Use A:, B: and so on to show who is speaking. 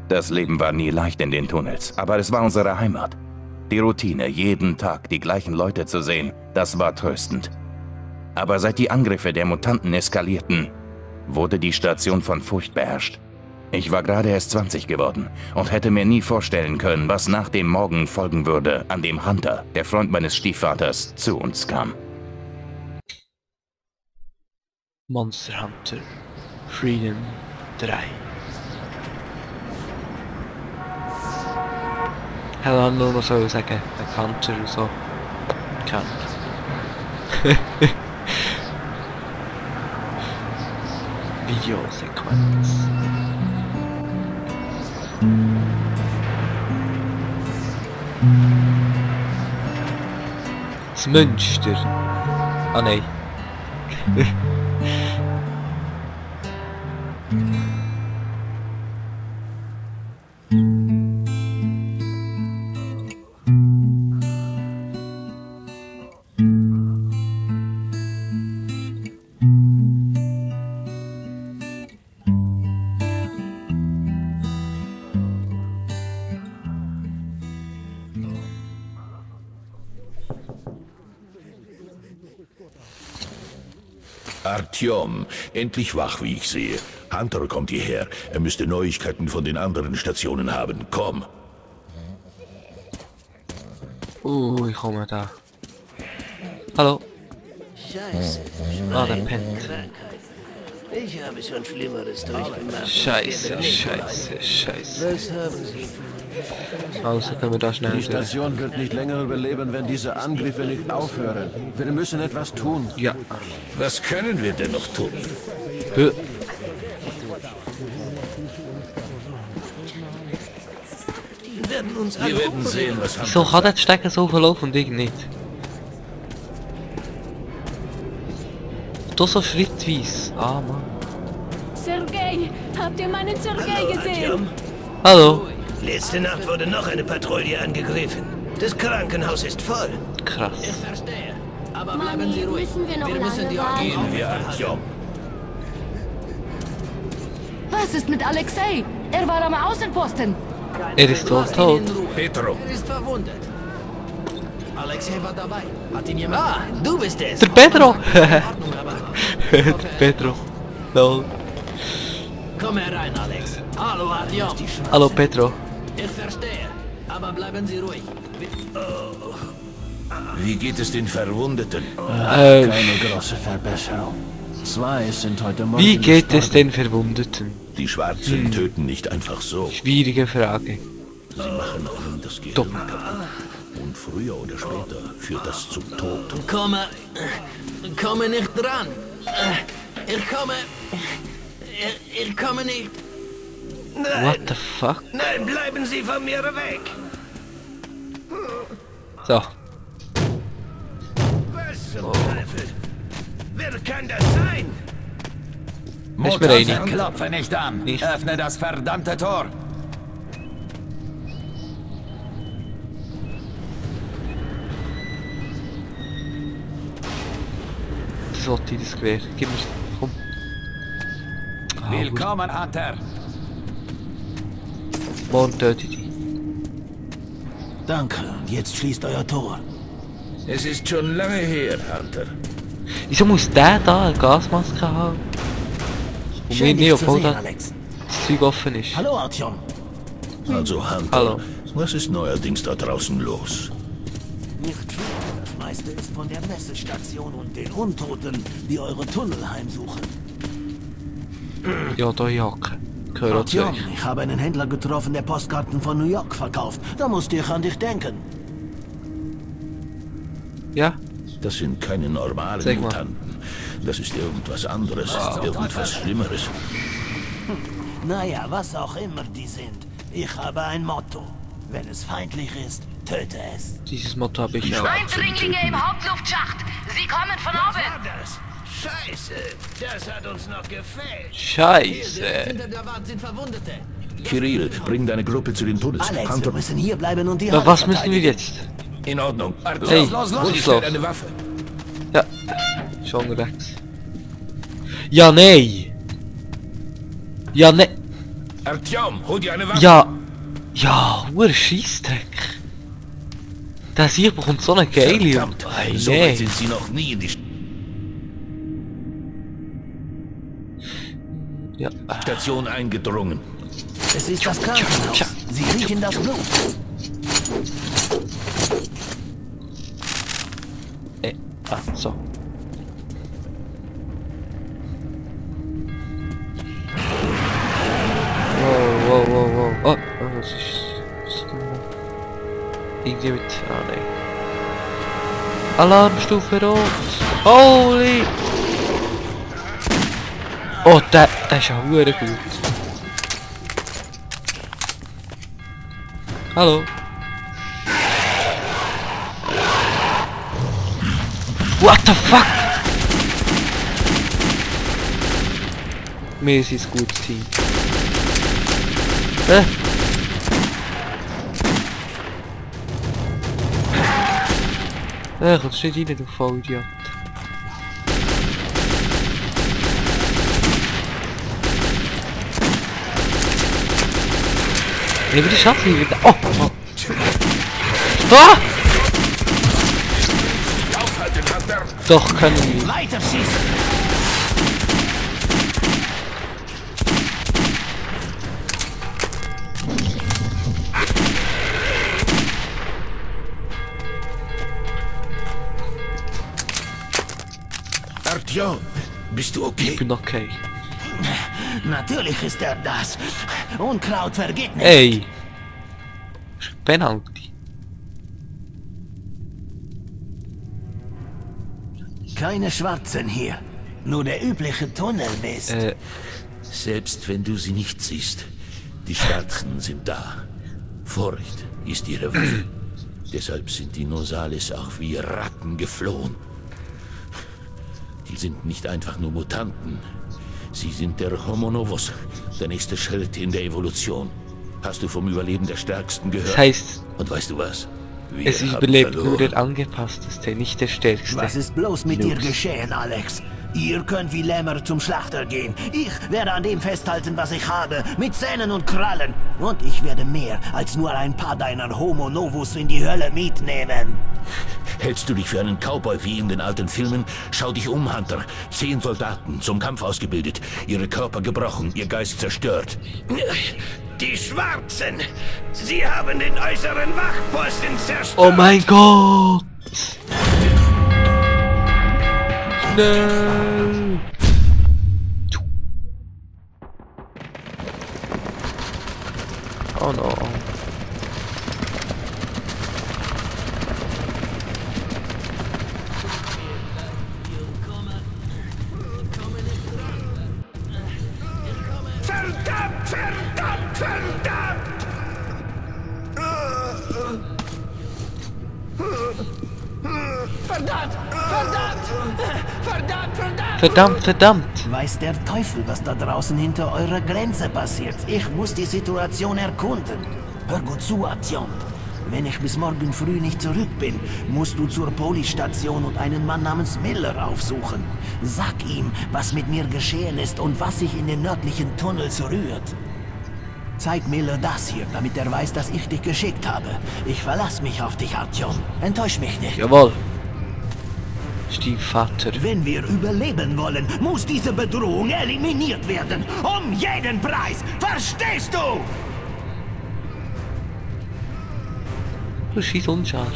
A: Das Leben war nie leicht in den Tunnels, aber es war unsere Heimat. Die Routine, jeden Tag die gleichen Leute zu sehen, das war tröstend. Aber seit die Angriffe der Mutanten eskalierten, wurde die Station von Furcht beherrscht. Ich war gerade erst 20 geworden und hätte mir nie vorstellen können, was nach dem Morgen folgen würde, an dem Hunter, der Freund meines Stiefvaters, zu uns kam.
B: Monster Hunter Freedom 3. Hätte han nur noch so sagen, ein Hunter und so. Kann. Videosequenz. Das Münster. Ah nein.
C: Artyom, endlich wach, wie ich sehe. Hunter kommt hierher. Er müsste Neuigkeiten von den anderen Stationen haben. Komm.
B: Ich komme da. Hallo.
D: Scheiße.
B: Ah, der pennt.
D: Krankheit. Ich habe schon Schlimmeres durchgemacht.
B: Scheiße, scheiße, scheiße.
D: Was haben Sie?
B: Also können wir da schnell
E: Die
B: durch.
E: Station wird nicht länger überleben, wenn diese Angriffe nicht aufhören. Wir müssen etwas tun.
B: Ja.
C: Was können wir denn noch tun?
B: Hö.
D: Die werden uns
C: Wir
D: alle
C: werden sehen, was
B: Wieso kann der Stecker so verlaufen und ich nicht? Doch so schrittweise. Ah, Mann.
F: Sergei, habt ihr meinen Sergei gesehen?
D: Artyom,
B: Hallo.
D: letzte Nacht wurde noch eine Patrouille angegriffen. Das Krankenhaus ist voll.
B: Krass.
D: Verstehe. Aber
F: Mami, müssen wir noch lange warten?
C: Gehen wir, Artyom.
F: Was ist mit Alexei? Er war am Außenposten.
B: Er ist doch tot.
C: Petro,
D: Er ist verwundet. Alexei war dabei. Hat ihn jemand... Ah, du bist es.
B: Der Pedro!
D: Der
B: Pedro. Lol.
D: Komm herein, Alex. Hallo, Artyom.
B: Hallo Pedro.
D: Ich verstehe. Aber bleiben Sie ruhig.
C: wie geht es den Verwundeten?
E: Keine große Verbesserung. 2 sind heute Morgen
B: Wie geht es
E: gestorben.
B: den Verwundeten?
C: Die Schwarzen töten nicht einfach so.
B: Schwierige Frage.
C: Sie machen einem das Gehirn
B: Dumm.
C: kaputt. Und früher oder später führt das zum Tod.
D: Komme nicht dran. Ich komme nicht. Nein,
B: What the fuck?
D: nein, bleiben Sie von mir weg.
B: So.
D: Was zum Teufel? Wer kann das sein?
B: Ist mir einig.
G: Klopfe nicht an.
B: Nicht.
G: Öffne das verdammte Tor.
B: Das wollte ich, das Gewehr. Gib mir... Komm. Ah,
G: Willkommen, Hunter.
B: morgen töte ich dich.
E: Danke, und jetzt schließt euer Tor.
C: Es ist schon lange her, Hunter.
B: Wieso muss der da eine Gasmaske haben? Und wir nicht, obwohl da
E: Alex.
B: das Zeug offen ist.
E: Hallo, Artyom.
C: Also, Hunter,
B: Hallo.
C: was ist neuerdings da draußen los?
E: Nicht viel. Das meiste ist von der Messestation und den Untoten, die eure Tunnel heimsuchen.
B: Ja, da Jacke. Gehört zu
E: Artyom,
B: euch.
E: ich habe einen Händler getroffen, der Postkarten von New York verkauft. Da musste ich an dich denken.
B: Ja?
C: Das sind keine normalen
B: Sag mal.
C: Mutanten. Das ist irgendwas anderes, irgendwas Schlimmeres.
E: Naja, was auch immer die sind. Ich habe ein Motto. Wenn es feindlich ist, töte es.
B: Dieses Motto habe ich
C: Die
B: auch.
C: Schwarzen
F: Eindringlinge im Hauptluftschacht. Sie kommen von
D: Was
F: oben.
D: war das? Scheiße, das hat uns noch gefehlt.
B: Scheiße.
D: Hinter der Wand sind Verwundete.
C: Kirill, bring deine Gruppe zu den Tunnels.
E: Alex, wir
C: Hunter,
E: müssen hier bleiben und die
B: Aber
E: Halle
B: was müssen wir
E: verteidigen.
B: jetzt?
C: in Ordnung. Artyom,
B: Hey,
C: hol
B: los,
C: schnell
B: los.
C: eine Waffe.
B: Ja. Schon rechts. Ja, nein. Ja, nein.
C: Artyom, hol dir eine Waffe!
B: Ja! Ja, hure Scheissdreck! Der Sieg bekommt so eine geile
C: Verdammt,
B: und... Hey,
C: so weit
B: nee.
C: sind sie noch nie in die
B: Ja.
C: Station eingedrungen.
E: Es ist das Krankenhaus. Sie riechen das Blut.
B: So. Wow. Oh, das ist... Irgendwie mit... Ah, nein. Alarmstufe rot! Holy! Oh, der ist ja hure gut. Hallo? What the fuck? Wir sind ein gutes Team. Kommst nicht rein, du Vollidiot. Nee, aber die schaffen wir wieder. Oh! Ah! Doch, können wir.
E: Weiter schießen!
C: Artyom, bist du okay?
B: Ich bin okay.
E: Natürlich ist er das. Unkraut vergeht nicht.
B: Ey! Penalty.
E: Keine Schwarzen hier. Nur der übliche Tunnelmist.
C: Selbst wenn du sie nicht siehst, die Schwarzen sind da. Furcht ist ihre Waffe. Deshalb sind die Nosales auch wie Ratten geflohen. Die sind nicht einfach nur Mutanten. Sie sind der Homo Novus, der nächste Schritt in der Evolution. Hast du vom Überleben der Stärksten gehört?
B: Das heißt,
C: Und weißt du was? Wir
B: es
C: haben
B: überlebt nur
C: verloren.
B: der Angepassteste, nicht der Stärkste.
E: Was ist bloß mit dir geschehen, Alex? Ihr könnt wie Lämmer zum Schlachter gehen. Ich werde an dem festhalten, was ich habe, mit Zähnen und Krallen. Und ich werde mehr als nur ein paar deiner Homo Novus in die Hölle mitnehmen.
C: Hältst du dich für einen Cowboy wie in den alten Filmen? Schau dich um, Hunter. 10 Soldaten, zum Kampf ausgebildet. Ihre Körper gebrochen, ihr Geist zerstört.
E: Die Schwarzen! Sie haben den äußeren Wachposten zerstört!
B: Oh mein Gott! Schnell! Oh no.
E: Verdammt! Verdammt! Verdammt! Verdammt! Verdammt! Verdammt!
B: Verdammt!
E: Weiß der Teufel, was da draußen hinter eurer Grenze passiert. Ich muss die Situation erkunden. Hör gut zu, Artyom. Wenn ich bis morgen früh nicht zurück bin, musst du zur Polizstation und einen Mann namens Miller aufsuchen. Sag ihm, was mit mir geschehen ist und was sich in den nördlichen Tunnels rührt. Zeig Miller das hier, damit er weiß, dass ich dich geschickt habe. Ich verlasse mich auf dich, Artyom. Enttäusch mich nicht.
B: Jawohl! Stiefvater.
E: Wenn wir überleben wollen, muss diese Bedrohung eliminiert werden. Um jeden Preis. Verstehst du?
B: Du schießt unscharf.